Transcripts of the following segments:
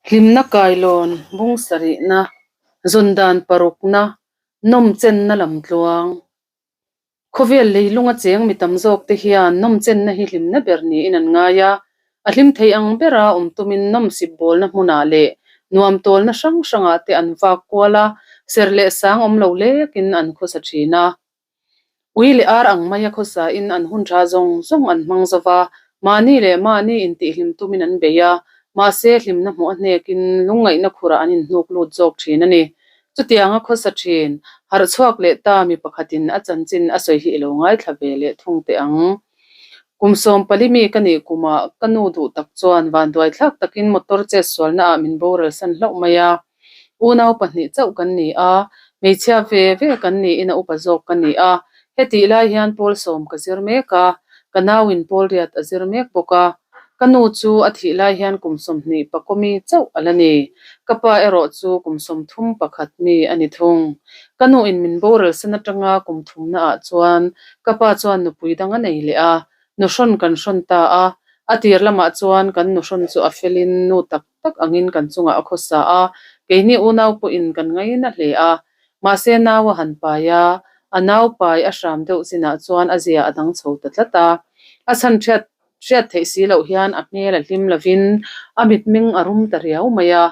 Hlimna kailawn bung sarihna, zawn dan parukna, nawmchenna lamtluang. Khawvel leilunga cheng mi tam zawk te hian nawmchenna hi hlimna ber niin an ngai a, a hlim thei ang bera awm tumin nawmsip bawlna hmunah leh nuam tawlna hrang hrangah te an vak kual a, serh leh sang awm lo lekin an khawsa thin a. Ui leh ar ang maia khawsain an hun tha zawng zawng an hmang zo va, mahni leh mahni intihhlim tumin an bei a, mahse hlimna hmuh a hnekin lungngaihna khurah an inhnuk lut zawk thin a ni. Chutianga khawsa thin, harh chhuak leh ta mi pakhatin a chanchin a sawi hi i lo ngaithla ve leh thung teh ang. Kum 14 mi ka nih kumah ka nu duh tak chuan vanduaithlak takin motor chetsualnaah min boral san hlauh mai a. Unau pahnih chauh kan ni a, hmeichhia ve ve kan niin a upa zawk ka ni a. Hetih lai hian pawl sawm ka zir mek a, ka nauin pawl riat a zir mek bawk a. Ka nu chu a thih lai hian kum 20 pakaw mi chauh a la ni. Ka pa erawh chu kum 31 mi a ni thung. Ka nuin min boral san atanga kum thumna ah chuan ka pa chuan nupui dang a nei leh a, nuhrawn kan hrawn ta a. A tir lamah chuan kan nuhrawn chu a felin nu tak tak angin kan chungah a khawsa a, keini unau pawhin kan ngaina hle a. Mahse nau a han pai a, a nau pai a hram deuh chinah chuan a zia a dang chho ta tlat a. A chhan hriat hriat theih si loh hian a hmel a hlim lovin a mitming a rum ta riau mai a.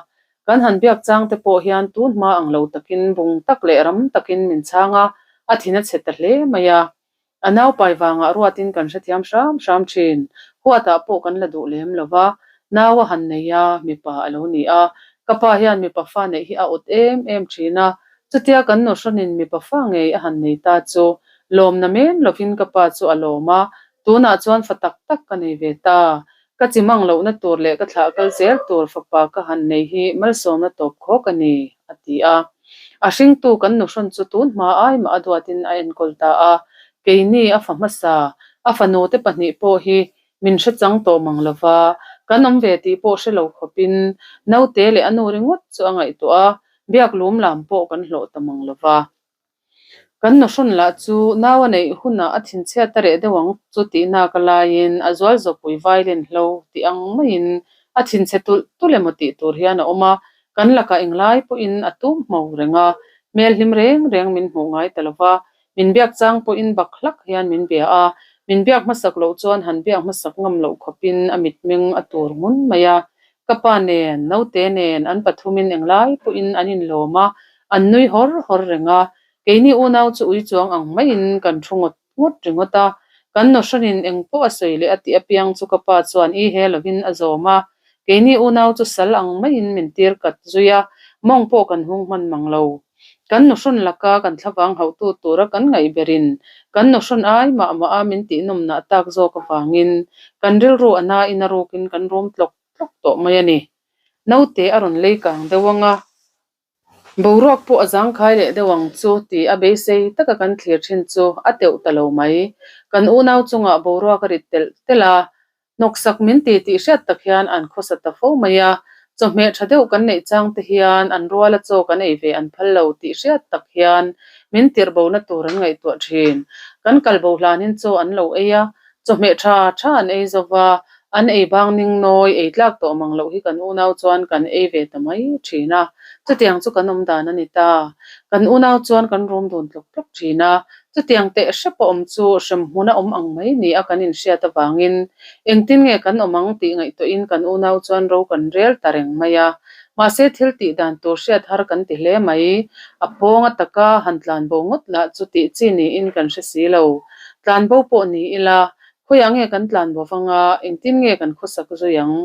Kan han biak chang te pawh hian tun hma ang lo takin bung tak leh ram takin min chhang a, a thin a chhe ta hle mai a. A naupai vangah ruatin kan hrethiam hram hram thin. Huatah pawh kan la duh lem lo va, nau a han nei a, mipa a lo ni a. Ka pa hian mipa fa neih hi a awt em em thin a, chutia kan nuhrawnin mipa fa ngei a han nei ta chu lawmna men lovin ka pa chu a lawm a, tunah chuan fa tak tak ka nei ve ta. Ka chi mang lohna tur leh ka thlah kal zel tur fapa ka han nei hi malsawmna tawp khawk a ni, a ti a. A hringtu kan nuhrawn chu tun hma ai mah a duatin a enkawl ta a, keini a fa hmasa, a fanu te pahnih pawh hi min hre chang tawh mang lo va, kan awm ve tih pawh hre lo khawpin naute leh a nu ringawt chu a ngaihtuah a, biak lum lam pawh kan hlawh ta mang lo va. Kan nuhrawn lah chu nau a neih hunah a thinchhiat a reh deuh ang chu tih nak a laiin a zual zawpui violin hlo tih ang maiin a thinchhe tulh tulh emaw tih tur hian a awm a, kan lakah englai pawhin a tum hmo reng a, hmel hlim reng reng min hmuh ngai ta lo va, min biak chang pawhin bak hlak hian min bia a, min biak hmasak loh chuan han biak hmasak ngam loh khawpin a mitmeng a tur ngun mai a, Ka pa nen, naute nen an pathumin englai pawhin an inlawm a, an nui hawr hawr reng a. Keini unau chu ui chuang ang maiin kan thu ngawt ngawt ringawt a. Kan nuhranin eng pawh a sawi leh a tih apiang chu ka pa chuan i he lovin a zawm a. Keini unau chu sal ang maiin min tir kat zui a, mawng pawh kan hung hman mang lo. Kan nuhrawn laka kan thlavang hauhtu tura kan ngaih berin kan nuhrawn ai mah mah a min tihnawmnah tak zawk avangin kan rilru a nain a rukin kan rum tlawk tlawk tawh mai a ni. Naute a rawn lei kang deuh ang a, boruak pawh a zangkhai leh deuh ang chu tih a beisei taka kan thlir thin chu a teuh ta lo mai. Kan unau chungah boruak a rit telh telh a, Hnawksak min ti tih hriat tak hian an khawsa ta fo mai a, chawhmeh tha deuh kan neih chang te hian an ruala chaw kan ei ve an phal lo tih hriat tak hian min tirh bona tur an ngaihtuah thin. Kan kal bo hlanin chaw an lo ei a, chawhmeh tha tha an ei zo va, an ei bang ning nawi ei tlak tawh mang loh hi kan unau chuan kan ei ve ta mai thin a, chutiang chu kan awm dan a ni ta. Kan unau chuan kan rum dun tlawk tlawk thin a, Chutiang teh hrep a awm chu hremhmun a awm ang mai ni a kan inhriat avangin engtin nge kan awm ang tih ngaihtuahin kan unau chuan ro kan rel ta reng mai a. Mahse thil tih dan tur hriat har kan ti hle mai. A pawng a taka han tlanbo ngawt lah chu tih chi niin kan hre si lo. Tlanbo pawh ni ila khawiah nge kan tlanbo vang a, engtin nge kan khawsak zui ang?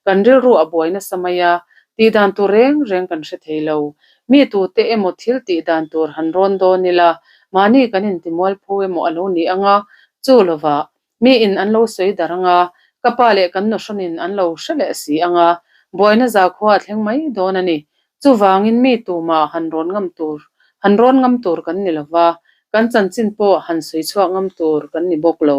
Kan rilru a buai nasa mai a, tih dan tur reng reng kan hre thei lo. Mi tute emaw thil tih dan tur han rawn dawn ila, mahni kan intimual phu emaw a lo ni ang a, chu lovah miin an lo sawi dar ang a, ka pa leh kan nuhrawnin an lo hre leh si ang a, buaina zakhua a thleng mai dawn a ni. Chuvangin mi tumah han rawn ngam tur, han rawn ngam tur kan ni lova, kan chanchin pawh han sawi chhuak ngam tur kan ni bawk lo.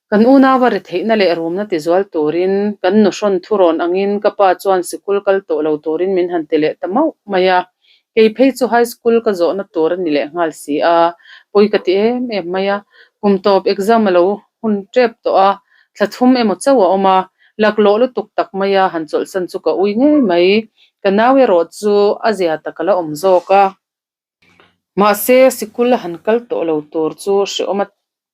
Kan unau a retheihna leh rumna tizual turin kan nuhrawn thurawn angin ka pa chuan sikul kal tawh lo turin min han ti leh ta mauh mai a. Kei phei chu high school ka zawhna tur a ni leh nghal si a, pawi ka ti em em mai a. Kum tawp exam a lo hun tep tawh a, thla thum emaw chauh a awm a, Laklawh lutuk tak maia han chawlhsan chu ka ui ngei mai. Ka nau erawh chu a zia tak a la awm zawk a. Mahse, sikul a han kal tawh lo tur chu hrehawm a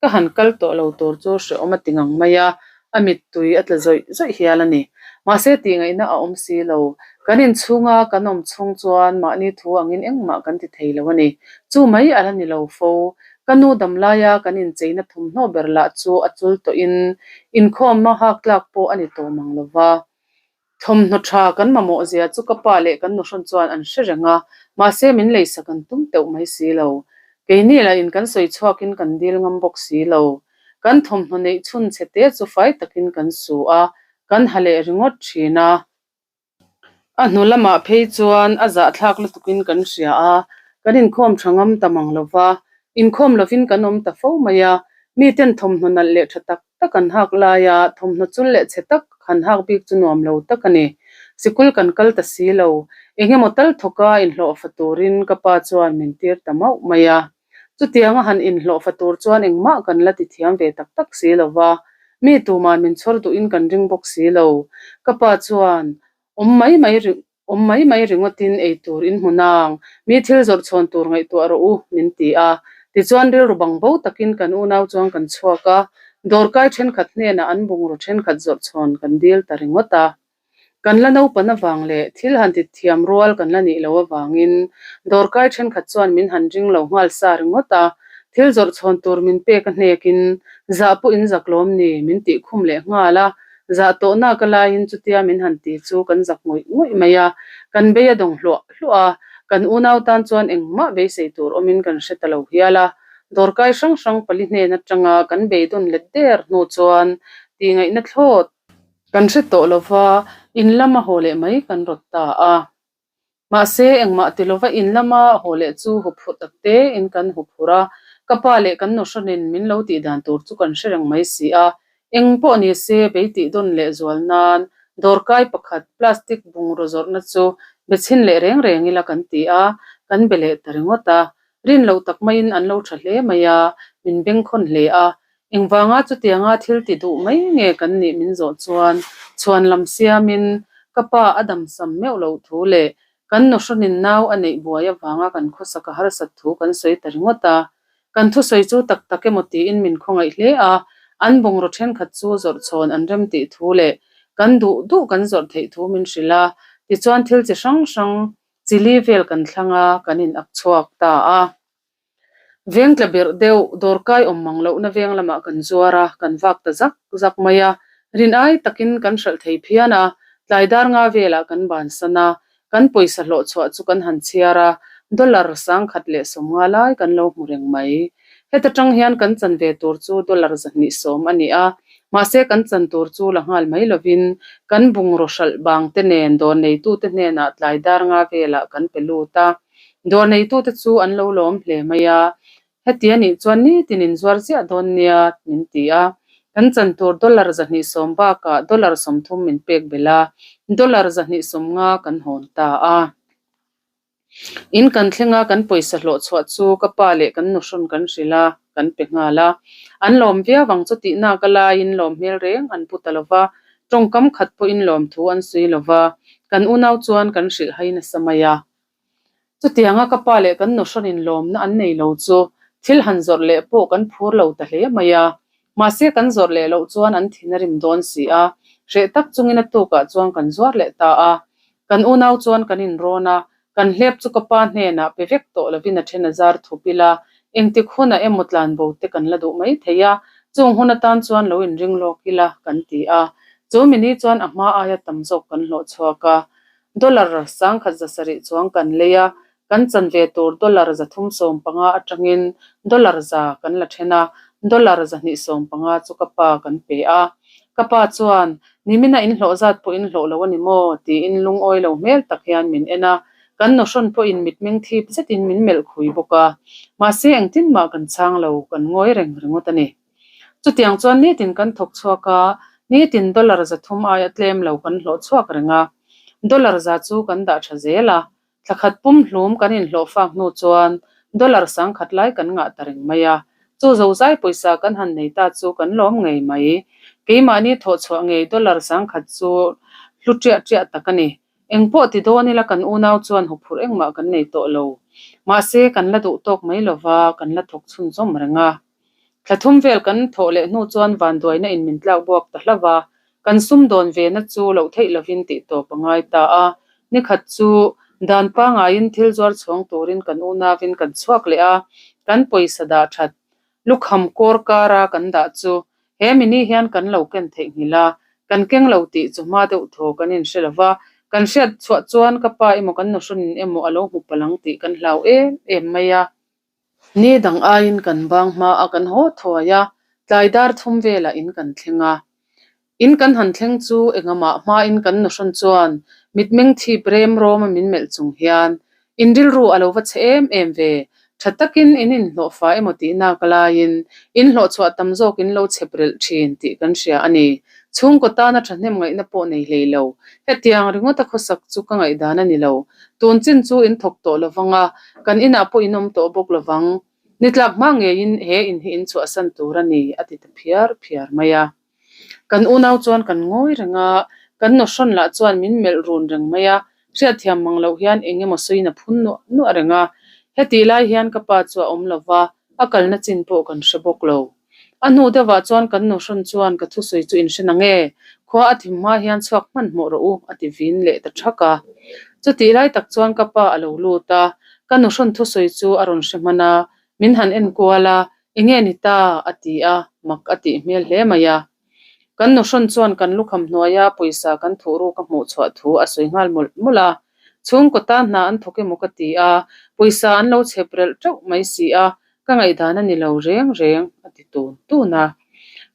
ka han kal tawh lo tur chu hrehawm a ti ngang mai a, a mittui a tla zawih zawih hial a ni. Mahse, tihngaihna a awm si lo. Kan inchhunga kan awm chhung chuan mahni thu angin engmah kan ti thei lo a ni. Chu mai a la ni lo fo. Ka nu dam laia kan incheina thawmhnaw ber lah chu a chul tawhin inkhawmna hak tlak pawh a ni tawh mang lo va. Thawmhnaw tha kan mamawh zia chu ka pa leh kan nuhrawn chuan an hre reng a, mahse min leisak an tum teuh mai si lo. Keini lah in kan sawi chhuakin kan dil ngam bawk si lo. Kan thawmhnaw neih chhun chhe te chu fai takin kan su a, kan ha leh ringawt thin a. A hnu lamah phei chuan a zahthlak lutukin kan hria a, kan inkhawm tha ngam ta mang lo va, inkhawm lovin kan awm ta fo mai a, miten thawmhnaw nalh leh tha tak tak an hak laia thawmhnaw chul leh chhe tak han hak bik chu nuam lo tak a ni. Sikul kan kal ta si lo, eng emaw tal thawka inhlawhfa turin ka pa chuan min tir ta mauh mai a. Chutianga han inhlawhfa tur chuan engmah kan la ti thiam ve tak tak si lo va, mi tuman min chhawr duhin kan ring bawk si lo. Ka pa chuan, Awm mai mai awm mai mai ringawtin ei tur in hmu nang, mi thil zawrh chhawn tur ngaihtuah rawh u, min ti a. Tichuan rilru bang bo takin kan unau chuan kan chhuak a, dawrkai thenkhat hnenah an bungraw thenkhat zawrh chhawn kan dil ta ringawt a. Kan la naupan avang leh thil han ti thiam rual kan la nih loh avangin dawrkai thenkhat chuan min han ring lo nghal sa ringawt a, thil zawrh chhawn tur min pek a hnekin zah pawh in zak lawm ni min tih khum leh nghal a, zah tawh nak a laiin chutia min han ti chu kan zak ngawih ngawih mai a, kan bei a dawng hluah hluah a, kan unau tan chuan engmah beisei tur awmin kan hre ta lo hial a, dawrkai hrang hrang pali hnen atanga kan beidawn let der hnu chuan tihngaihna thlawt Kan hre tawh lo va, in lama haw leh mai kan rawt ta a. Mahse, engmah ti lova in lama haw leh chu huphurh tak tein kan huphurh a, ka pa leh kan nuhrawnin min lo tih dan tur chu kan hre reng mai si a. Eng pawh ni se, bei tih dawn leh zual nan dawrkai pakhat plastic bungraw zawrhna chu be chhin leh reng reng ila kan ti a, kan be leh ta ringawt a. Rin loh tak maiin an lo tha hle mai a, min bengkhawn hle a. Engvanga chutianga thil ti duh mai nge kan nih min zawh chuan chhuan lam siamin ka pa a damsam meuh loh thu leh kan nuhrawnin nau a neih buai avanga kan khawsak a harsat thu kan sawi ta ringawt a. Kan thusawi chu tak tak emaw tiin min khawngaih hle a, an bungraw thenkhat chu zawrh chhawn an rem tih thu leh kan duh duh kan zawrh theih thu min hrilh a, tichuan thil chi hrang hrang chili vel kan thlang a, kan in ak chhuak ta a. Veng tla berh deuh, dawrkai awm mang lohna veng lamah kan zuar a, kan vak ta zak zak mai a. Rin ai takin kan hralh thei phian a, tlai dar nga velah kan bansan a, kan pawisa hlawh chhuah chu kan han chhiar a, dollar sangkhat leh sawmnga lai kan lo hmu reng mai. Heta tang hian kan chan ve tur chu dollar 210 a ni a, mahse kan chan tur chu la nghal mai lovin kan bungraw hralh bang te nen dawr neitute hnenah tlai dar nga velah kan pe lut a. Dawr neitute chu an lo lawm hle mai a, heti a nih chuan nitin inzuar ziah dawn nia min ti a, kan chan tur dollar 210 bakah dollar 30 min pek belh a, dollar 250 kan hawn ta a. In kan thleng a, kan pawisa hlawh chhuah chu ka pa leh kan nuhrawn kan hrilh a, kan pe nghal a. An lawm viau ang chu tih nak a laiin lawm hmel reng an pu ta lo va, tawngkam khat pawhin lawm thu an sawi lo va, kan unau chuan kan hrilh hai nasa mai a. Chutianga ka pa leh kan nuhrawnin lawmna an nei lo chu thil han zawrh leh pawh kan phur lo ta hle mai a. Mahse kan zawrh leh loh chuan an thin a rim dawn si a, hreh tak chungin a tukah chuan kan zuar leh ta a. Kan unau chuan kan inrawn a, kan hlep chu ka pa hnenah pe vek tawh lovin a then a zar thup ila, engtik hunah emaw tlanbo te kan la duh mai thei a, chung hun atan chuan lo inring lawk ila kan ti a. Chu mini chuan a hma aia tam zawk kan hlawh chhuak a. Dollar 1700 chuang kan lei a, kan chan ve tur dollar 315 atangin dollar 100 kan la then a, dollar 215 chu ka pa kan pe a. Ka pa chuan, Nimina in hlawh zat pawh in hlawh lo a ni maw? tiin lungawi lo hmel tak hian min en a, kan nuhrawn pawhin mitmeng thip zetin min melh khui bawk a. Mahse engtin mah kan chhang lo, kan ngawi reng ringawt a ni. Chutiang chuan nitin kan thawk chhuak a, nitin dollar 300 aia tlem lo kan hlawh chhuak reng a. Dollar 100 chu kan dah tha zel a, thla khat pum hlum kan inhlawh fak hnu chuan dollar 1000 lai kan ngah ta reng mai a. Chu zozai pawisa kan han nei ta chu kan lawm ngei mai. Keimahni thawhchhuah ngei dollar 10,000 chu hlu ṭiah ṭiah tak a ni. Eng pawh ti dawn ila kan unau chuan huphurh engmah kan nei tawh lo. Mahse, kan la duh tawk mai lova, kan la thawk chhunzawm reng a. Thla thum vel kan thawh leh hnu chuan vanduaina in min tlak buak ta hlauh a, kan sumdawn vena chu loh theih lovin tih tawp a ngai ta a. Nikhat chu dan pangaiin thil zuar chhuang turin kan unauin kan chhuak leh a, kan pawisa dah that lukham kawr kara kan dah chu he mini hian kan lo ken theihnghilh a, kan keng lo tih chu hma deuh thaw kan inhre lo va, kan hriat chhuah chuan ka pa emaw kan nuhrawnin emaw a lo hmu palh ang tih kan hlau em em mai a. Ni dang aiin kan bang hma a kan haw thuai a, tlai dar thum velah in kan thleng a. In kan han thleng chu engamah hmain kan nuhrawn chuan mitmeng thip rem rawm a min melh chung hian in rilru a lo va chhe em em ve, tha takin in inhlawhfa emaw tih nak laiin in hlawhchhuah tam zawk in lo chhep relh thin tih kan hria a ni. Chhungkaw tana thahnem ngaihna pawh nei hlei lo. Hetiang ringawta khawsak chu ka ngaihdan a ni lo. Tun chin chu in thawk tawh lovang a, kan inah pawh in awm tawh bawk lovang. Ni tlak hma ngeiin he in hi in chhuahsan tur a ni, a ti ta phiar phiar mai a. Kan unau chuan kan ngawi reng a, kan nuhrawn lah chuan min melh run reng mai a, hriatthiam mang loh hian eng emaw sawiin a phun nuah nuah reng a. Hetih lai hian ka pa chu a awm lo va, a kalna chin pawh kan hre bawk lo. A hnu deuhah chuan kan nuhrawn chuan ka thusawi chu in hre na nge? Khua a thim hma hian chhuak hmanhmawh rawh u, a ti vin leh ta thak a. Chutih lai tak chuan ka pa a lo lut a, ka nuhrawn thusawi chu a rawn hre hman a, min han en kual a, Enge ni ta? a ti a, mak a tih hmel hle mai a. Kan nuhrawn chuan kan lukham hnuaia pawisa kan thuh ruk a hmuh chhuah thu a sawi nghal mawlh mawlh a. Chhungkaw tan hna an thawk emaw ka ti a, pawisa an lo chhep relh teuh mai si a, ka ngaihdan a ni lo reng reng, a ti tun tun a.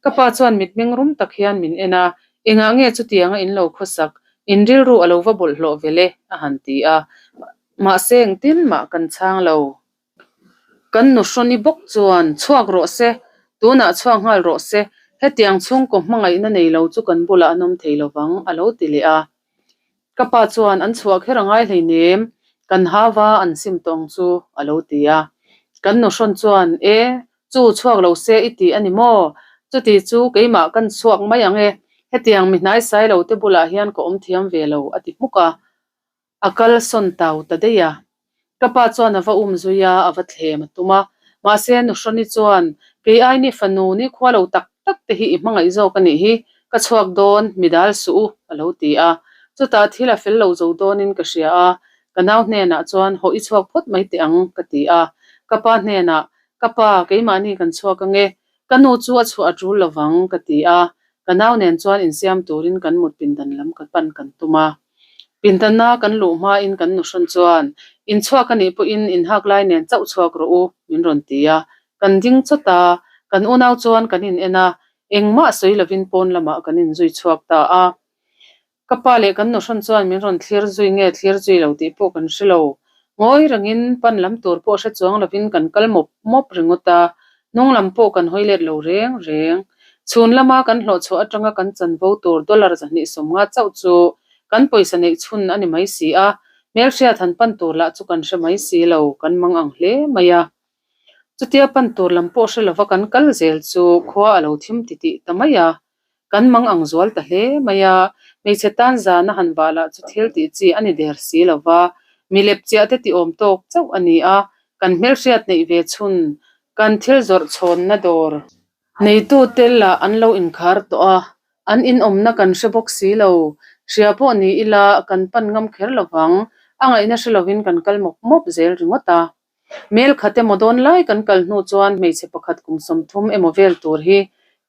Ka pa chuan mitmeng rum tak hian min en a, Engah nge chutianga in lo khawsak, in rilru a lo va bawlhhlawh vel e, a han ti a. Mahse engtin mah kan chhang lo. Kan nuhrawni bawk chuan, Chhuak rawh se, tunah chhuak nghal rawh se, hetiang chhungkaw hmangaihna nei lo chu kan bulah an awm thei lo vang, a lo ti leh a. Ka pa chuan, An chhuah kher a ngai hleinem, kan hava an sim tawh ang chu, a lo ti a. Kan nuhrawn chuan, E, chu chhuak lo se i ti a ni maw? Chuti chu keimah kan chhuak mai ang e, hetiang mi hnaisai lo te bulah hian ka awm thiam ve lo, a ti hmuk a. A kal sawn tau ta daih a. Ka pa chuan a va um zui a, a va thlem a tum a. Mahse, Nuhrawni chuan, Kei aini fanu ni khua lo tak tak te hi i hmangaih zawk a nih hi, ka chhuak dawn, mi dal suh u, a lo ti a. Chutah thil a fel lo zo dawnin ka hria a, ka nau hnenah chuan, Hawh i chhuak phawt mai teh ang, ka ti a. Ka pa hnenah, Ka pa, keimahni kan chhuak ange, ka nu chu a chhuah a tul lovang, ka ti a. Ka nau nen chuan insiam turin kan mut pindan lam ka pan kan tum a. Pindana kan luh hmain kan nuhrawn chuan, In chhuak a nih pawhin inhak lai nen chauh chhuak rawh u, min rawn ti a. Kan ding chawt a, kan unau chuan kan in en a, engmah sawi lovin pawn lamah kan inzui chhuak ta a. Ka pa leh kan nuhrawn chuan min rawn thlir zui nge thlir zui lo tih pawh kan hre lo. Ngawi rengin pan lam tur pawh hre chuang lovin kan kal mawp mawp ringawt a, hnung lam pawh kan hawi let lo reng reng. Chhun lama kan hlawhchhuah atanga kan chanvo tur dollar 250 chauh chu kan pawisa neih chhun a ni mai si a, hmelhriat han pan tur lah chu kan hre mai si lo, kan mang ang hle mai a. Chutia pan tur lam pawh hre lova kan kal zel chu khua a lo thim titih ta mai a, kan mang ang zual ta hle mai a, hmeichhe tan zana han vah lah chu thil tih chi a ni der si lo va, mi lep chiah te ti awm tawk chauh a ni a, kan hmelhriat neih ve chhun kan thil zawrh chhawnna dawr Neitute lah an lo inkhar tawh a, an inawmna kan hre bawk si lo. Hria pawh ni ila kan pan ngam kher lo vang, a ngaihna hre lovin kan kal mawp mawp zel ringawt a. Mel khat emaw dawn lai kan kal hnu chuan hmeichhe pakhat kum 30 emaw vel tur hi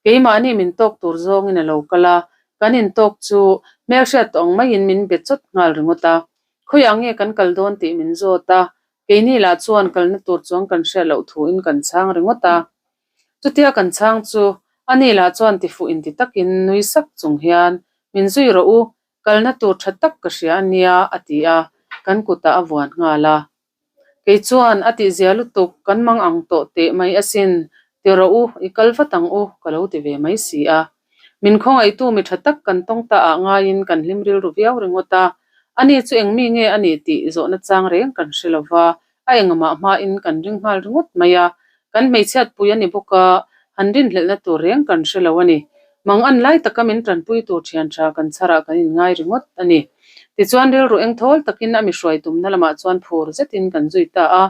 keimahni min tawk tur zawngin a lo kal a, kan intawk chu hmelhriat tawh ang maiin min be chawt nghal ringawt a. Khawiah nge kan kal dawn tih min zawt a, keini lah chuan kalna tur chuang kan hriat loh thuin kan chhang ringawt a. Chutia kan chhang chu ani lah chuan tifuh inti takin nui sak chung hian, Min zui rawh u, kalna tur tha tak ka hria a nia, a ti a, kan kutah a vuan nghal a. Kei chuan a tihzia lutuk kan mang ang tawh teh mai asin, ti rawh u, i kal vat ang u, ka lo ti ve mai si a. Min khawngaihtu mi tha tak kan tawng ta ah ngaiin kan hlim rilru viau ringawt a, ani chu eng mi nge a nih tih zawhna chang reng kan hre lo va, a engmah hmain kan ring nghal ringawt mai a. Kan hmeichhiatpui a ni bawk a, han rinhlelhna tur reng kan hre lo a ni. Mang an lai taka min tanpui tur thian tha kan chharah kan inngai ringawt a ni. Tichuan rilru engthawl takin a mi hruai tumna lamah chuan phur zetin kan zui ta a,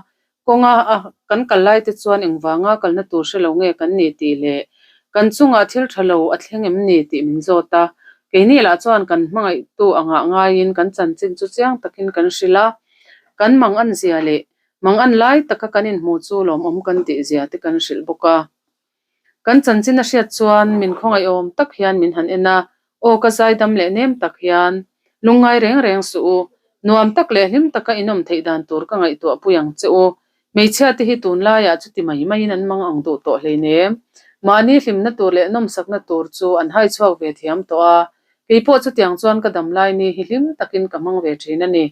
Kawnga a kan kal lai te chuan engvanga kalna tur hre lo nge kan ni tih leh kan chungah thil tha lo a thleng em ni tih min zawt a. Keini lah chuan kan hmangaihtu angah ngaiin kan chanchin chu chiang takin kan hrilh a. Kan mang an zia leh mang an lai taka kan inhmu chu lawmawm kan tih zia te kan hrilh bawk a. Kan chanchin a hriat chuan min khawngaihawm tak hian min han en a, Aw ka zaidam leh nem tak hian lungngai reng reng suh u, nuam tak leh hlim taka in awm theih dan tur ka ngaihtuah pui ang che u. Hmeichhia te hi tunlaiah chuti mai maiin an mang ang duh tawh hleinem. Mahni hlimna tur leh nawmsakna tur chu an hai chhuak ve thiam tawh a, keipawh chutiang chuan ka dam lai ni hi hlim takin ka hmang ve thin a ni.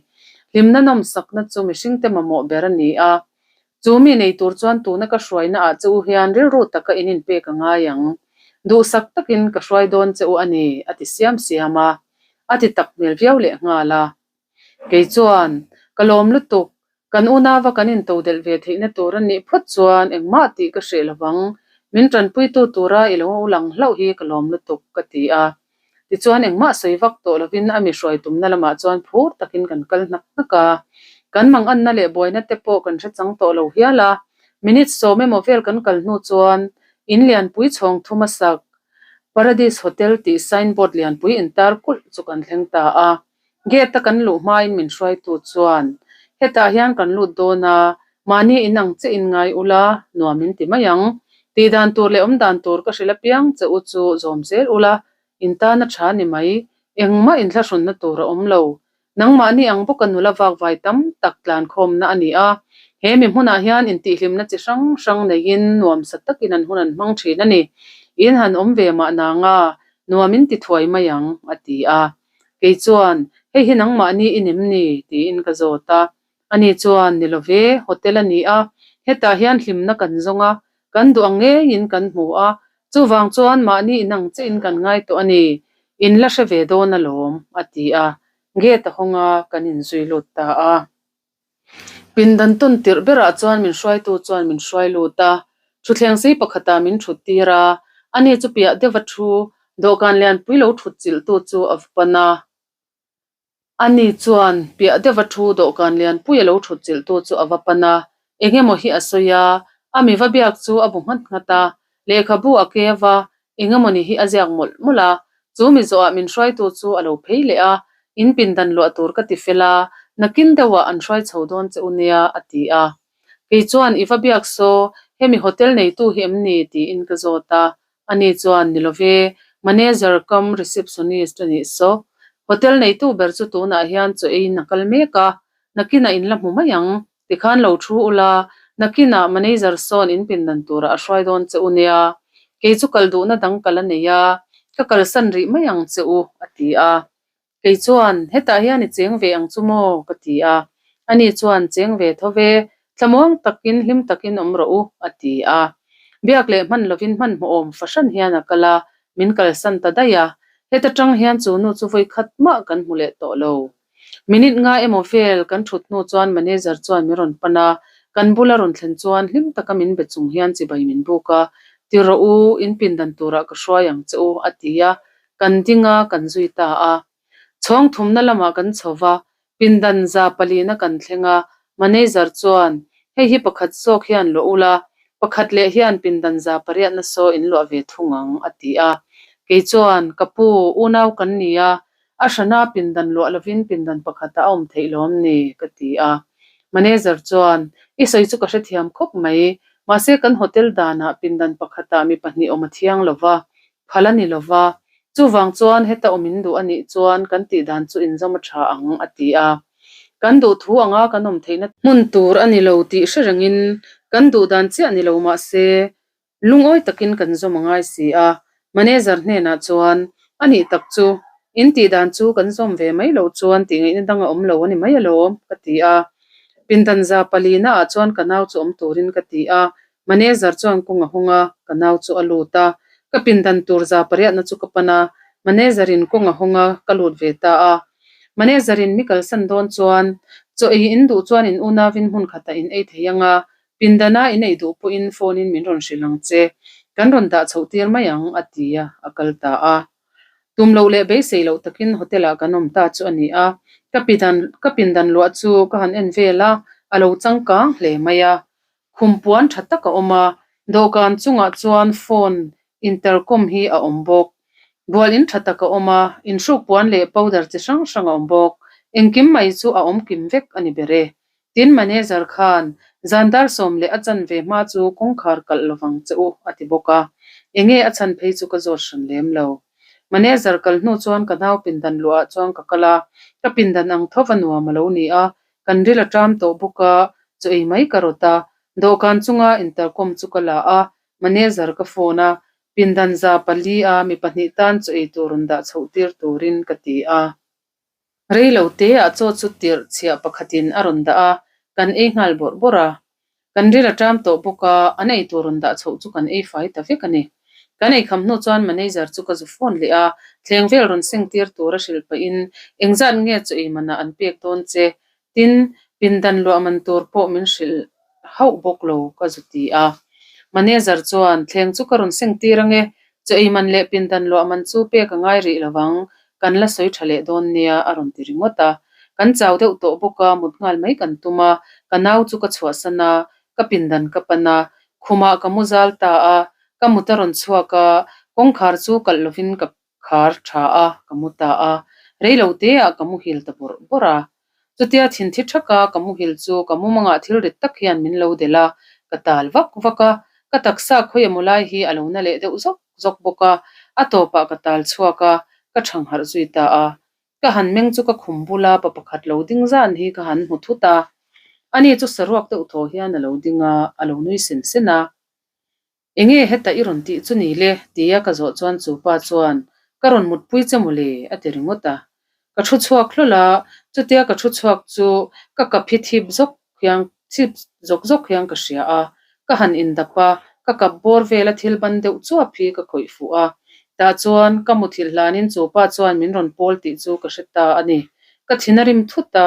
Hlimna nawmsakna chu mihringte mamawh ber a ni a, Chu mi nei tur chuan tuna ka hruaina ah che u hian rilru taka in inpek a ngai ang. Duhsak takin ka hruai dawn che u a ni, a ti siam siam a. A ti tak hmel viau leh nghal a. Kei chuan, Ka lawm lutuk, kan unauva kan intodelh ve theihna tur a nih phawt chuan engmah tih ka hreh lovang, min tanpuitu tura i lo lang hlauh hi ka lawm lutuk, ka ti a. Tichuan engmah sawi vak tawh lovin a mi hruai tumna lamah chuan phur takin kan kal hnak hnak a. Kan manganna leh buaina te pawh kan hre chang tawh lo hial a. Minute sawm emaw vel kan kal hnu chuan in lianpui chhawng thum a sak Paradis Hotel tih signboard lianpui intar kulh chu kan thleng ta a. Gate a kan luh hmain min hruaitu chuan, Hetah hian kan lut dawn a, mahni in ang che in ngai ula, nuam in ti mai ang. Tih dan tur leh awm dan tur ka hrilh apiang che u chu zawm zel ula, in tan a tha ni mai. Engmah inthlahrunna tur a awm lo. Nangmahni ang bawka nula vakvai tam tak tlankhawmna a ni a, he mi hmunah hian intihhlimna chi hrang hrang neiin nuamsa takin an hun an hmang thin a ni. In han awm ve mahna nga, nuam in ti thuai mai ang, a ti a. Kei chuan, Hei hi nangmahni i nem ni? tiin ka zawt a. Ani chuan, Ni lo ve, hotel a ni a, hetah hian hlimna kan zawng a, kan duh ang ngeiin kan hmu a, chuvang chuan mahni inang chiahin kan ngai tawh a ni, in la hre ve dawn alawm, a ti a. Gate a hawng a, kan inzui lut ta a. Pindan tawn tirh berah chuan min hruaitu chuan min hruai lut a, thutthleng sei pakhatah min thut tir a, ani chu piah deuh a thu, dawhkan lianpui lo thut chilhtu chu a va pan a. Ani chuan piah deuh a thu, dawhkan lianpui a lo thut chilhtu chu a va pan a, eng emaw hi a sawi a, a mi va biak chu a bu nghat nghat a, lehkhabu a keu a, Eng emawni hi a ziak mawlh mawlh a, chu mi zawhah min hruaitu chu a lo phei leh a, in pindan luah tur ka ti fel a, nakin deuhah an hruai chho dawn che u nia, a ti a. Kei chuan, I va biak saw, hemi hotel neitu hi em ni? tiin ka zawt a. Ani chuan, Ni lo ve, manager cum receptionist a nih saw. Hotel neitu ber chu tunah hian chaw eiin a kal mek a, nakinah in la hmu mai ang. Tikhan lo thu ula, nakinah manager sawn in pindan turah a hruai dawn che u nia. Kei chu kal duhna dang kal a nei a, ka kalsan rih mai ang che u, a ti a. Kei chuan, Hetah hian i cheng ve ang chu maw? ka ti a. Ani chuan, Cheng ve tho ve, thlamuang takin hlim takin awm rawh u, a ti a. Biak leh hman lovin hmanhmawhawm fahran hian a kal a, min kalsan ta daih a. Heta tang hian chu nu chu vawikhat mah kan hmu leh tawh lo. Minute nga emaw vel kan thut hnu chuan manager chuan min rawn pan a, kan bula rawn thlen chuan hlim taka min be chung hian chibai min buk a, Ti rawh u, in pindan turah ka hruai ang che u, a ti a, kan ding a, kan zui ta a. Chhawng thumna lamah kan chho va, pindan za palina kan thleng a, manager chuan, Hei hi pakhat zawk hian luah ula, pakhat leh hian pindan za pariatna saw in luah ve thung ang, a ti a. Kei chuan, Ka pu, unau kan ni a, A hrana pindan luah lovin pindan pakhatah a awm theih lawm ni? ka ti a. Manager chuan, I sawi chu ka hrethiam khawp mai. Mahse kan hotel danah pindan pakhatah mi pahnih awm a thiang lo va, phal a ni lo va. Chuvang chuan heta awm in duh a nih chuan kan tih dan chu inzawm a tha ang, a ti a. Kan duh thu anga kan awm theihna hmun tur a ni lo tih hre rengin kan duh dan chiah ni lo mahse Lungawi takin kan zawm a ngai si a, manager hnenah chuan, A nih tak chu, in tih dan chu kan zawm ve mai loh chuan tih ngaihna dang a awm lo a ni mai alawm, ka ti a. Pindan za palina ah chuan ka nau chu awm turin ka ti a, manager chuan kawng a hawng a, ka nau chu a lut a. Ka pindan tur za pariatna chu ka pan a, manager in kawng a hawng a, ka lut ve ta a. Manager in mi kalsan dawn chuan, Chaw ei in duh chuan in unauin hmun khatah in ei thei ang a. Pindana i neih duh pawhin phone in min rawn hrilh ang che, kan rawn dah chhoh tir mai ang, a ti a, a kal ta a. Tum loh leh beisei loh takin hotel ah kan awm ta chu a ni a, ka pidan ka pindan luah chu ka han en vel a, a lo changkang hle mai a. Khum puan tha tak a awm a, dawhkan chungah chuan phone intercom hi a awm bawk. Bual in tha tak a awm a, inhruk puan leh powder chi hrang hrang a awm bawk. Engkim mai chu a awm kim vek a ni ber e. Tin manager khan zan dar 10 leh a chan ve hma chu kawngkhar kalh lovang che u a ti bawk a, enge a chhan phei chu ka zawt hran lem lo. Manager kal hnu chuan ka nau pindan luah ah chuan ka kal a, ka pindan ang tho va nuam a lo ni a, kan ril a ṭam tawh bawk a, chaw ei mai ka rawt a, dawhkan chunga intercom chu ka la a, manager ka phone a, pindan 400 a mi 2 tan chaw ei tur rawn dah chhoh tir turin ka ti a. Rei lo te ah chaw chu tirh chhiah pakhatin a rawn dah a, kan ei nghal bawrh bawrh a. Kan ril a ṭam tawh bawk a, an ei tur rawn dah chhoh chu kan ei fai ta vek a ni. Kan ei kham hnu chuan manager chu ka zu phone leh a, thleng vel rawn seng tir tur a hrilh pahin engzat nge chaw ei manah an pek dawn che? Tin, pindan luah man tur pawh min hrilh hauh bawk lo ka zu ti a. Manager chuan, Thleng chu ka rawn seng tir ange, chaw ei man leh pindan luah man chu pek a ngai rih lo vang, kan la sawi tha leh dawn nia a rawn ti ringawt a. Kan chau deuh tawh bawk a, mut nghal mai kan tum a, ka nau chu ka chhuahsan a, ka pindan ka pan a, khumah ka mu zal ta a, ka mut a rawn chhuak a, kawngkhar chu kalh lovin ka khar tha a, ka mu ta a, reilo te ah ka muhil ta bawrh bawrh a. Chutia thinthi thaka ka muhil chu ka mumangah thil rit tak hian min lo delh a, ka tal vak vak a, ka taksa khawi emaw lai hi a lo na leh deuh zawk zawk bawk a, a tawpah ka tal chhuak a, ka thangharh zui ta a. Ka han meng chu ka khum bula pa pakhat lo ding zan hi ka han hmu thut a, ani chu saruak deuh thaw hian a lo ding a, a lo nui sen sen a. Enge heta i rawn tih chu ni le? tia ka zawh chuan chu pa chuan, Ka rawn mutpui che maw le? a ti ringawt a. Ka thu chhuak hlawl a, chutia ka thu chhuak chu ka kap hi thip zawk hian thip zawk zawk hian ka hria a, ka han indap a, ka kap bawr vela thil ban deuh chuap hi ka khawih fuh a. Tah chuan ka muthilh hlanin chu pa chuan min rawn pawl tih chu ka hre ta a ni. Ka thin a rim thut a,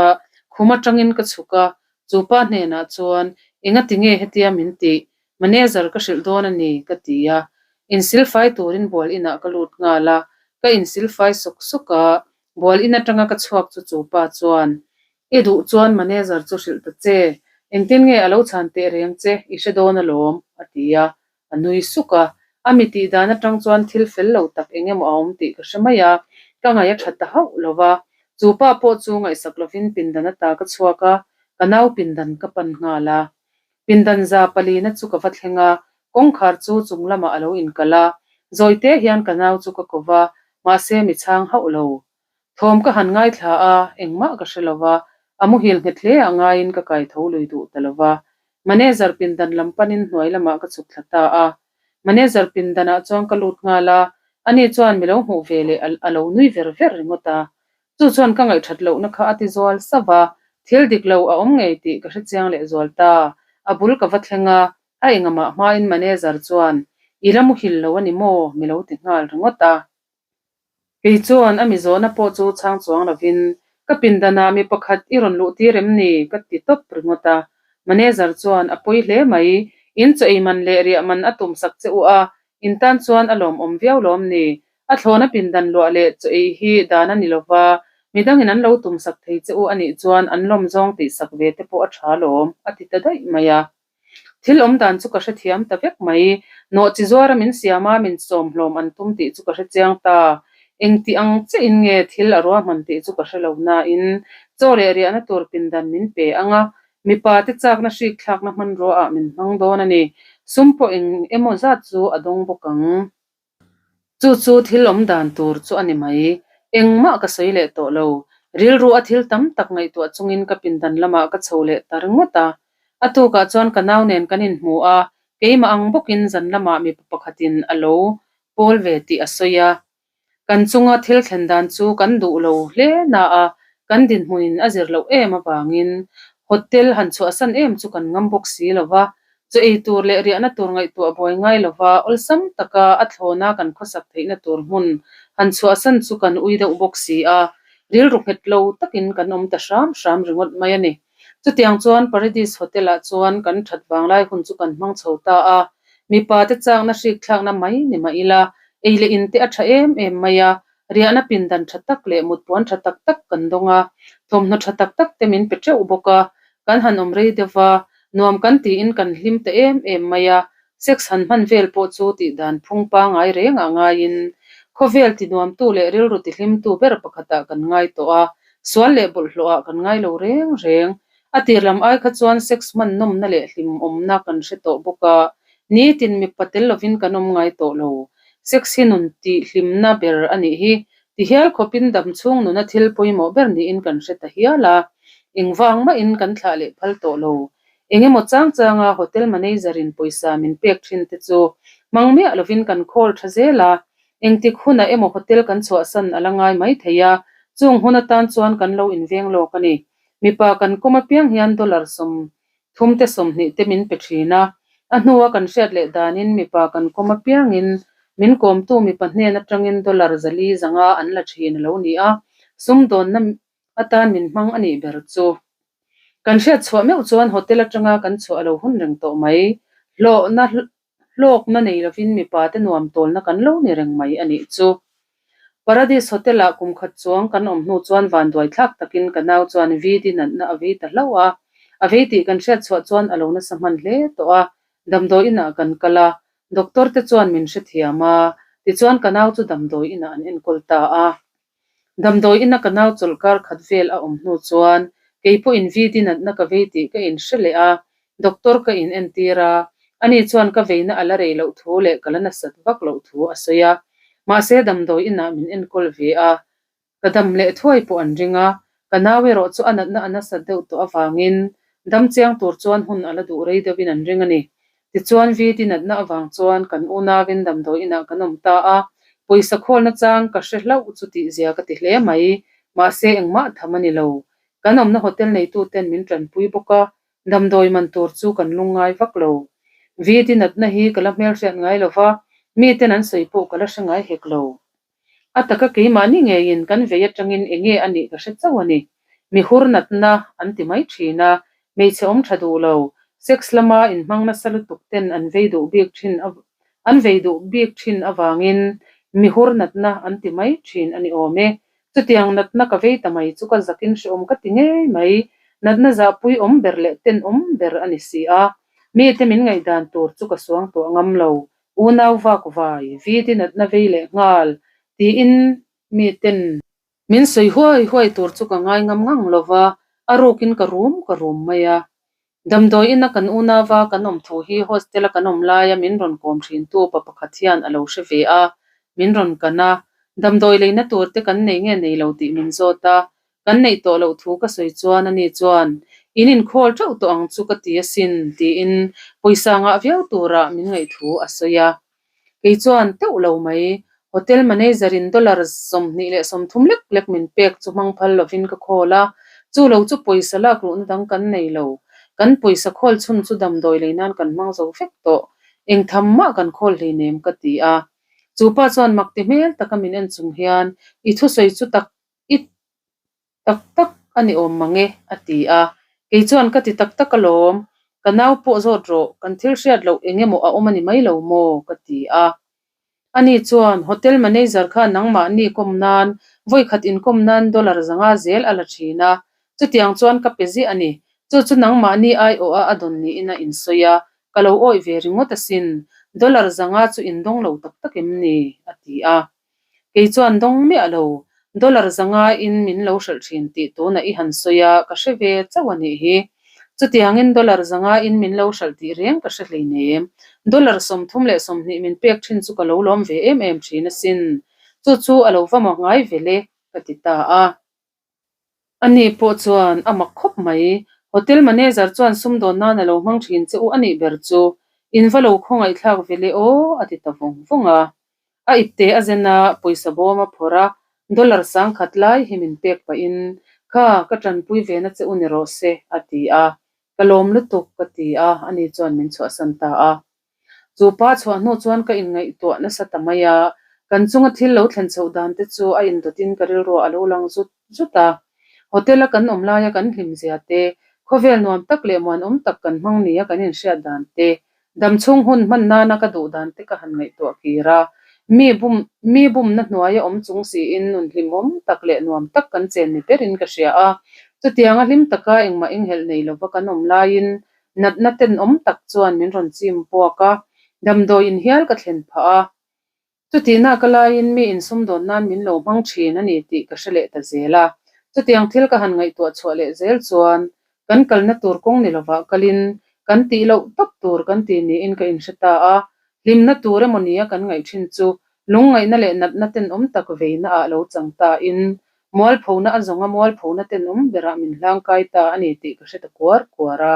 khum atangin ka chhuk a, chu pa hnenah chuan, Engati nge hetia min tih? Manager ka hrilh dawn a ni, ka ti a. Insilfai turin bual inah ka lut nghal a, ka insilfai sawk sawk a, bual in atanga ka chhuak chu chu pa chuan, I duh chuan manager chu hrilh ta che, engtin nge a lo chhan teh reng che, i hre dawn alawm, a ti a, a nui suk a. A mi tih dan atang chuan thil fel lo tak eng emaw a awm tih ka hre mai a, ka ngaih a tha ta hauh lo va. Chu pa pawh chu ngaihsak lovin pindan ata ka chhuak a, ka nau pindan ka pan nghal a. Pindan 400 na chu ka va thleng a, kawngkhar chu chung lamah a lo inkalh a, zawite hian ka nau chu ka ko va, mahse mi chhang hauh lo. Thawm ka han ngaithla a, engmah ka hre lo va, a muhil nghet hle ah ngaiin ka kai tho lui duh ta lo va. Manager pindan lam panin hnuai lamah ka chhuk thla ta a. Manager pindanah chuan ka lut nghal a, ani chuan mi lo hmuh ve leh a lo nui ver ver ringawt a. Chu chuan ka ngaihthat lohna kha a ti zual sauh a, thil dik lo a awm ngei tih ka hrechiang leh zual ta. A bul ka va thleng a, a engamah hmain manager chuan, I la muhil lo a ni maw? mi lo ti nghal ringawt a. Kei chuan a mi zawhna pawh chu chhang chuang lovin, Ka pindanah mi pakhat i rawn luh tir em ni? ka ti tawp ringawt a. Manager chuan, A pawi hle mai, in chaw ei man leh riah man a tumsak che u a, in tan chuan a lawmawm viau lawm ni? A thlawna pindan luah leh chaw ei hi dan a ni lova, midangin an lo tumsak thei che u a nih chuan an lawm zawng tihsak ve te pawh a tha lawm, a ti ta daih mai a. Thil awm dan chu ka hrethiam ta vek mai. Nawhchi zuara min siam a, min sawm hlawm an tum tih chu ka hrechiang ta. Engti ang chiahin nge thil a ruahman tih chu ka hre lo nain, chaw leh riahna tur pindan min pe ang a, mipa te chakna hrik thlakna hmanrua ah min hmang dawn a ni. Sum pawh eng emaw zat chu a dawng bawk ang. Chu chu thil awm dan tur chu a ni mai. Engmah ka sawi leh tawh lo. Rilru a thil tam tak ngaihtuah chungin ka pindan lamah ka chho leh ta ringawt a. A tukah chuan ka nau nen kan inhmu a, keimah ang bawkin zan lamah mipa pakhatin a lo pawl ve tih a sawi a. Kan chunga thil thlen dan chu kan duh lo hle na a, kan dinhmunin a zir loh em avangin hotel han chhuahsan em chu kan ngam bawk si lo va, Chaw ei tur leh riahna tur ngaihtuah buai ngai lova awlsam taka a thlawna kan khawsak theihna tur hmun han chhuahsan chu kan ui deuh bawk si a, rilru nghet lo takin kan awm ta hram hram ringawt mai a ni. Chutiang chuan Paradis Hotel-ah chuan kan that vanglai hun chu kan hmang chho ta a. Mipa te chakna hrikthlakna mai ni mah ila, ei leh in te a tha em em mai a, riahna pindan tha tak leh mutpuan tha tak tak kan dawng a, thawmhnaw tha tak tak te min pe teuh bawk a, kan han awm rei deuh va, nuam kan tiin kan hlim ta em em mai a, sex han hman vel pawh chu tih dan phung pangai rengah ngaiin khawvel ti nuamtu leh rilru ti hlimtu ber pakhatah kan ngai tawh a, sual leh bawlhhlawhah kan ngai lo reng reng. A tir lam ai kha chuan sex hman nawmna leh hlimawmna kan hre tawh bawk a, nitin mipa tel lovin kan awm ngai tawh lo. Sex hi nun tih hlimna ber a nih hi. Ti hial khawpin dam chhung nuna thil pawimawh ber niin kan hre ta hial a, engvang mahin kan thlah leh phal tawh lo. Eng emaw chang changa hotel manager in pawisa min pek thin te chu hmang miah lovin kan khawl tha zel a, engtik hunah emaw hotel kan chhuahsan a la ngai mai thei a, chung hun atan chuan kan lo inveng lawk a ni. Mipa kan kawm apiang hian dollar 30 te 20 te min pe thin a, a hnua kan hriat leh danin mipa kan kawm apiangin min kawmtu mipa hnen atangin dollar 400 500 an la thin a lo ni a, sumdawnna atan min hmang a nih ber chu. Kan hriat chhuah meuh chuan hotel atanga kan chhuah a lo hun reng tawh mai. Hlawhna hlawkna nei lovin mipa te nuam tawlna kan lo ni reng mai a nih chu. Paradis Hotel-ah kum khat chuang kan awm hnu chuan vanduai thlak takin ka nau chuan VD natna a vei ta hlauh a. A vei tih kan hriat chhuah chuan a lo nasa hman hle tawh a. Damdawi inah kan kal a, doctor te chuan min hrethiam a, tichuan ka nau chu damdawi inah an enkawl ta a. Damdawi ina ka nau chawlh kar khat vel a awm hnu chuan kei pawhin VD natna ka vei tih ka inhre leh a, doctor ka in entir a, ani chuan ka veina a la rei loh thu leh ka la nasat vak loh thu a sawi a. Mahse damdawi inah min enkawl ve a, ka dam leh thuai pawh an ring a, ka nau erawh chu a natna a nasat deuh tawh avangin dam chiang tur chuan hun a la duh rei deuhin an ring a ni. Tichuan VD natna avang chuan kan unauin damdawi inah kan awm ta a, pawisa khawlna chang ka hre hlauh chu tih zia ka ti hle mai, mahse engmah tham a ni lo. Kan awmna hotel neituten min tanpui bawk a, damdawi man tur chu kan lungngai vak lo. VD natna hi ka la hmelhriat ngai lo va, miten an sawi pawh ka la hre ngai hek lo. A taka keimahni ngeiin kan vei atangin enge a nih ka hre chauh a ni. Mi hur natna an ti mai thin a, hmeichhe awm tha duh lo, sex lama inhmang nasa lutuk ten an vei duh bik thin an vei duh bik thin avangin mi hur natna an ti mai thin a ni awm e. Chutiang natna ka vei ta mai chu ka zakin hrehawm ka ti ngei mai, natna zahpui awm ber leh tenawm ber a ni si a. Mite min ngaihdan tur chu ka suang tuah ngam lo, Unau vak vai, viti natna vei leh nghal, tiin miten min sawi huai huai tur chu ka ngai ngam ngang lo va, a rukin ka rum ka rum mai a. Damdawi ina kan unauva kan awm thu hi hostel-a kan awm laia min rawn kawm thintu pa pakhat hian a lo hre ve a, min rawn kan a, damdawi leina tur te kan nei nge nei lo tih min zawt a, Kan neih tawh loh thu ka sawi chuan ani chuan, In inkhawl teuh tawh ang chu ka ti asin, tiin pawisa ngah viau turah min ngaih thu a sawi a. Kei chuan teuh lo mai, hotel manager in dollar 29 lek lek min pek chu hmang phal lovin ka khawl a, chu lo chu pawisa lak luhna dang kan nei lo. Kan pawisa khawl chhun chu damdawi lei nan kan hmang zo vek tawh, eng tham mah kan khawl hleinem ka ti a. Chu pa chuan mak ti hmel taka min en chung hian, I thusawi chu tak I tak tak a ni awm mang e, a ti a. Kei chuan ka ti tak tak alawm, ka nau pawh zawt rawh, kan thil hriat loh eng emaw a awm a ni mai lo maw? ka ti a. Ani chuan, Hotel manager kha nangmahni kawm nan, vawikhat inkawm nan dollar 500 zel a la thin a, chutiang chuan ka pe ziah a ni. Chu chu nangmahni aiawha a dawn niin a insawi a, ka lo awih ve ringawt asin, dollar 500 chu indawng lo tak tak em ni? a ti a. Kei chuan dawng miah lo, dollar 500 in min lo hralh thin tih tunah i han sawi a, ka hre ve chauh a nih hi. Chutiangin dollar 500 in min lo hralh tih reng ka hre hleinem. Dollar 30 20 min pek thin chu ka lo lawm ve em em thin asin. Chu chu a lo va mak ngai vel e, ka ti ta a. Ani pawh chuan a mak khawp mai. Hotel manager chuan sumdawn nan a lo hmang thin che u a nih ber chu. In va lo khawngaihthlak ve le aw, a ti ta vawng vawng a. A ipte a zen a, pawisa bawm a phawrh a, dollar 1000 lai hi min pek pahin, Kha, ka tanpui ve na che u ni rawh se, a ti a. Ka lawm lutuk, ka ti a, ani chuan min chhuahsan ta a. Chu pa chhuah hnu chuan ka inngaihtuah nasa ta mai a, kan chunga thil lo thlen chhoh dan te chu a indawtin ka rilruah a lo lang zut zut a. Hotel-a kan awm laia kan hlim zia te, Khawvel nuam tak leh muanawm tak kan hmang nia kan inhriat dan te, damchhung hun hman nana ka duh dan te ka han ngaihtuah kir a. Mi bum mi bumna hnuaia awm chung siin nun hlimawm tak leh nuam tak kan chen ni berin ka hria a. Chutianga hlim taka engmah enghelh nei lova kan awm laiin natna tenawm tak chuan min rawn chim puak a, damdawi inhial ka thlen phah a. Chutihna ka laiin mi insumdawn nan min lo hmang thin a ni tih ka hre leh ta zel a. Chutiang thil ka han ngaihtuah chhuah leh zel chuan kan kalna tur kawng ni lovah kalin kan tih loh tawp tur kan ti niin ka inhre ta a. Hlimna tur emaw nia kan ngaih thin chu lungngaihna leh natna tenawm tak veina ah lo chang ta in mualphona a zawnga mualphona tenawm berah min hlangkai ta a ni tih ka hre ta kuar kuar a.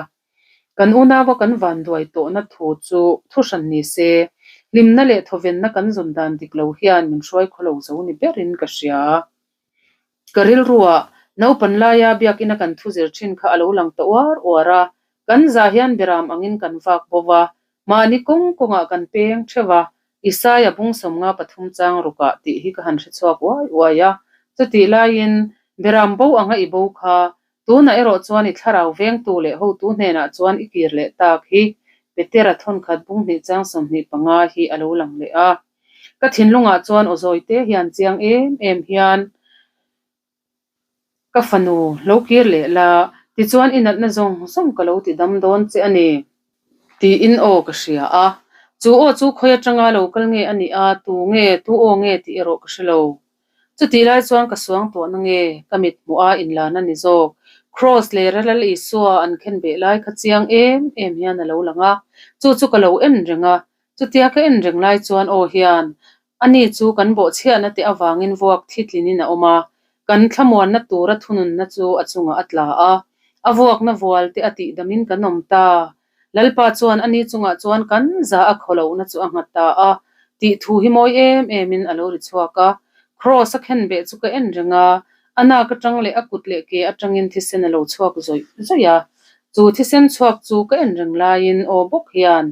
Kan unaua kan vanduai tawhna thu chu thu hran ni se, hlimna leh thawvenna kan zawn dan dik lo hian min hruai khaw lo zo ni berin ka hria. Ka rilruah naupan laia biakina kan thu zir thin kha a lo lang ta uar uar a, kan za hian beram angin kan vak bo va, mahni kawng kawngah kan peng theuh a, Isaia bung 53 chang rukah tih hi ka han hre chhuak uai uai a, chutih laiin beram bo anga i bo kha Tunah erawh chuan i thlarau vengtu leh hotu hnenah chuan i kir leh tak hi Petera thawnkhat bung hnih chang 25 hi a lo lang leh a. Ka thinlungah chuan aw zawite hian chiang em em hian ka fanu lo kir leh la, tichuan i natna zawng zawng ka lo ti dam dawn che a ni. Tiin aw ka hria a. Chu aw chu khawi atanga lo kal nge a nih a, tu nge, tu aw nge tih erawh ka hre lo. Chutih lai chuan ka suang tuahna nge ka mit hmuh a inlan a ni zawk. Kraws leh Ralal Isua an khen beh lai kha chiang em em hian a lo lang a, chu chu ka lo en reng a. Chutia ka en reng lai chuan aw hian ani chu kan bawhchhiahna te avangin vuak thi tlinin a awm a, kan thlamuanna tura thununna chu a chungah a tla a, a vuakna vual te a tihdamin kan awm ta. Lalpa chuan ani chungah chuan kan za a khawlohna chu a nghat ta a, tih thu hi mawi em emin a lo ri chhuak a. Kraws a khen beh chu ka en reng a, a nak atang leh a kut leh ke atangin thisen a lo chhuak zawih zawih a. Chu thisen chhuak chu ka en reng laiin aw bawk hian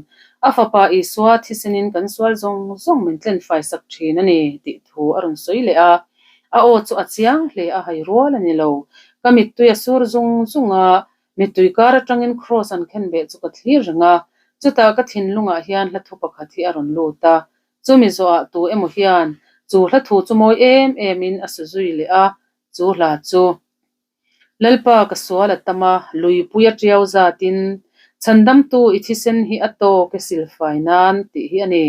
a fapa Isua thisenin kan sual zawng zawng min tlen faisak thin a ni tih thu a rawn sawi leh a. A aw chu a chiang hle a hai rual a ni lo. Ka mittui a sur zung zung a, Mittui kar atangin Kraws an khen beh chu ka thlir reng a, chutah ka thinlungah hian hla thu pakhat hi a rawn lut a, chumi zawhah tu emaw hian chu hla thu chu mawi em emin a su zui leh a, chu hla chu Lalpa ka sual a tam a, luipui a tiau zatin chhandamtu i thisen hi a tawk e silfai nan tih hi a ni.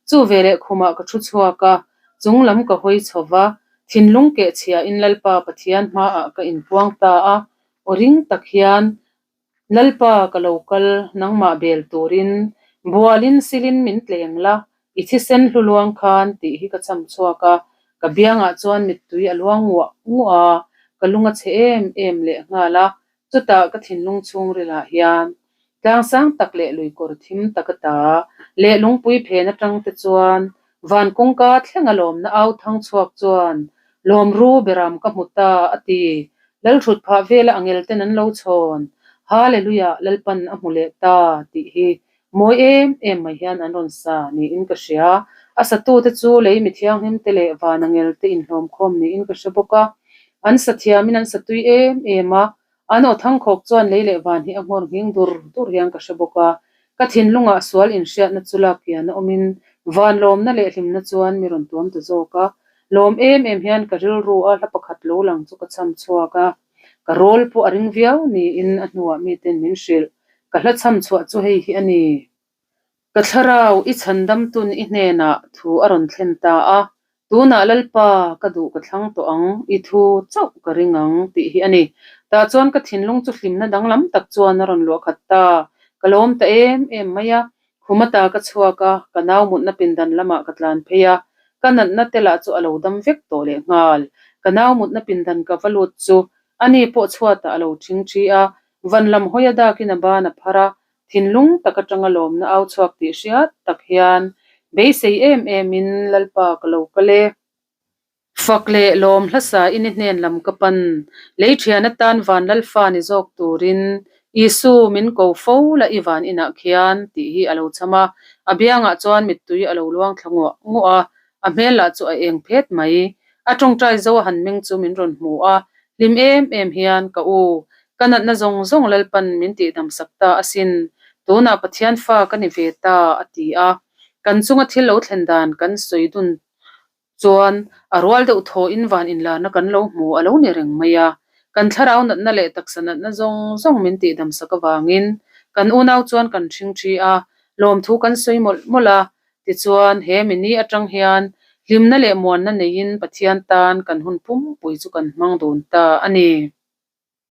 Chu veleh khumah ka thu chhuak a, chung lam ka hawi chho va, thinlung kehchhiain Lalpa Pathian hmaah ka inpuang ta a, Aw ring tak hian, Lalpa ka lo kal, nangmah bel turin, bualin silin min tleng la, i thisen hlu luang khan tih hi ka cham chhuak a, ka biangah chuan mittui a luang nguah nguah a, ka lung a chhe em em leh nghal a, chutah ka thinlung chhungrilah hian tlang sang tak leh lui kawr thim tak a ta leh lungpui phen atang te chuan van kawngka thleng a lawmna au thang chhuak chuan lawm ru beram ka hmu ta a ti. Lalhrut phah vela angel ten an lo chhawn Hallelujah Lalpan a hmu leh ta tih hi mawi em em mai hian an rawn sa niin ka hria. A satute chu lei mi thianghlim te leh van angel te inhlawm khawm niin ka hre bawk a. An sa thiamin an sa tui em em a, An aw thangkhawk chuan lei leh van hi a nghawr nghing dur dur hian ka hre bawk a, ka thinlungah sual inhriatna chu lak kian a awmin van lawmna leh hlimna chuan mi rawn tuam ta zawk a. Lawm em em hian ka rilru a hla pakhat lo lang chu ka cham chhuak a, ka rawl pawh a ring viau niin a hnuah miten min hrilh. Ka hla cham chhuah chu hei hi a ni. Ka thlarau i chhandamtun i hnenah thu a rawn thlen ta a, tunah Lalpa ka duh ka thlang tawh ang, i thu chauh ka ring ang tih hi a ni. Tah chuan ka thinlung chu hlimna danglam tak chuan a rawn luah khat ta, ka lawm ta em em mai a, khum ata ka chhuak a, ka nau mutna pindan lamah ka tlan phei a, ka natna te lah chu a lo dam vek tawh lehnghal. Ka nau mutna pindan ka va lut chu ani pawh chhuatah a lo thing thi a, van lam hawi a dakin a ban a phar a, Thinlung tak atanga lawmna au chhuak tih hriat tak hian beisei em emin Lalpa ka lo kal e. Fak leh lawm hlasa in i hnen lam ka pan, lei thian atan van Lalfa ni zawk turin Isu min ko fo la i van inah khian tih hi a lo cham a, a biangah chuan mittui a lo luang thla nguah nguah a, a hmel lah chu a eng phet mai. A tawngtai zo a han meng chu min rawn hmu a, hlim em em hian ka u. Ka natna zawng zawng Lalpan min tihdam sak ta asin, tunah Pathian fa ka ni ve ta, a ti a. Kan chunga thil lo thlen dan kan sawi dun chuan a rual deuh thawhin van inlarna kan lo hmu a lo ni reng mai a. Kan thlarau natna leh taksa natna zawng zawng min tihdam sak avangin kan unau chuan kan hring thi a, lawmthu kan sawi mawlh mawlh a. Tichuan, he mini atang hian hlimna leh muanna neiin Pathian tan kan hun pumpui chu kan hmang dun ta a ni.